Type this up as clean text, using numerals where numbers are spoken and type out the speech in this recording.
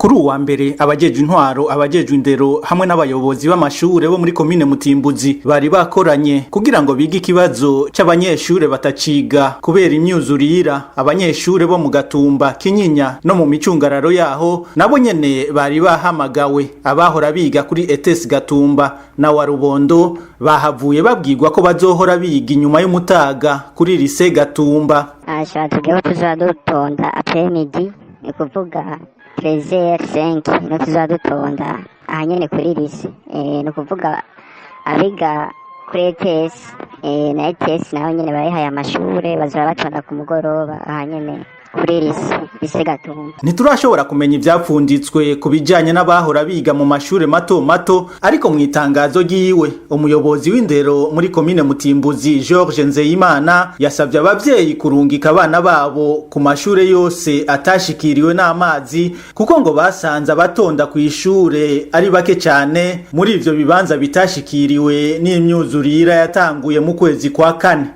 Kuri uwa mbere, abajejwe intwaro, abajejwe indero hamwe n'abayobozi b'amashure bo muri komine Mutimbuzi bari bakoranye kugira ngo bige ikibazo c'abanyeshure bataciga kubera imyuzurira. Abanyeshure bo mu Gatumba, Kinyinya no mu micungararo yaho nabo nyene bari bahamagawe. Abahora biga kuri ETS Gatumba na Warubondo bahavuye babwirwa ko bazohora biga inyuma y'umutaga kuri Lycée Gatumba. Asha, tubwiye ko tuzoba dutonda après-midi, ni kuvuga 13h05, niho tuzoba dutonda aha nyene kuri lycée. Ni ukuvuga abiga kuri ETS na ETS naho nyene barihaye amashure, bazoba batonda ku mugoroba aha nyene kuri lycée Gatumba. Ntiturashobora kumenya ivyapfunditswe ku bijanye n'abahora biga mu mashure mato mato, ariko mu itangazo ryiwe, umuyobozi w'indero muri komine Mutimbuzi, George Nzeyimana, yasavye abavyeyi kurungika abana babo ku mashure yose atashikiriwe n'amazi, kuko ngo basanze abatonda kw'ishure ari bake cane muri ivyo bibanza bitashikiriwe n'imyuzurira yatanguye mu kwezi kwa kane.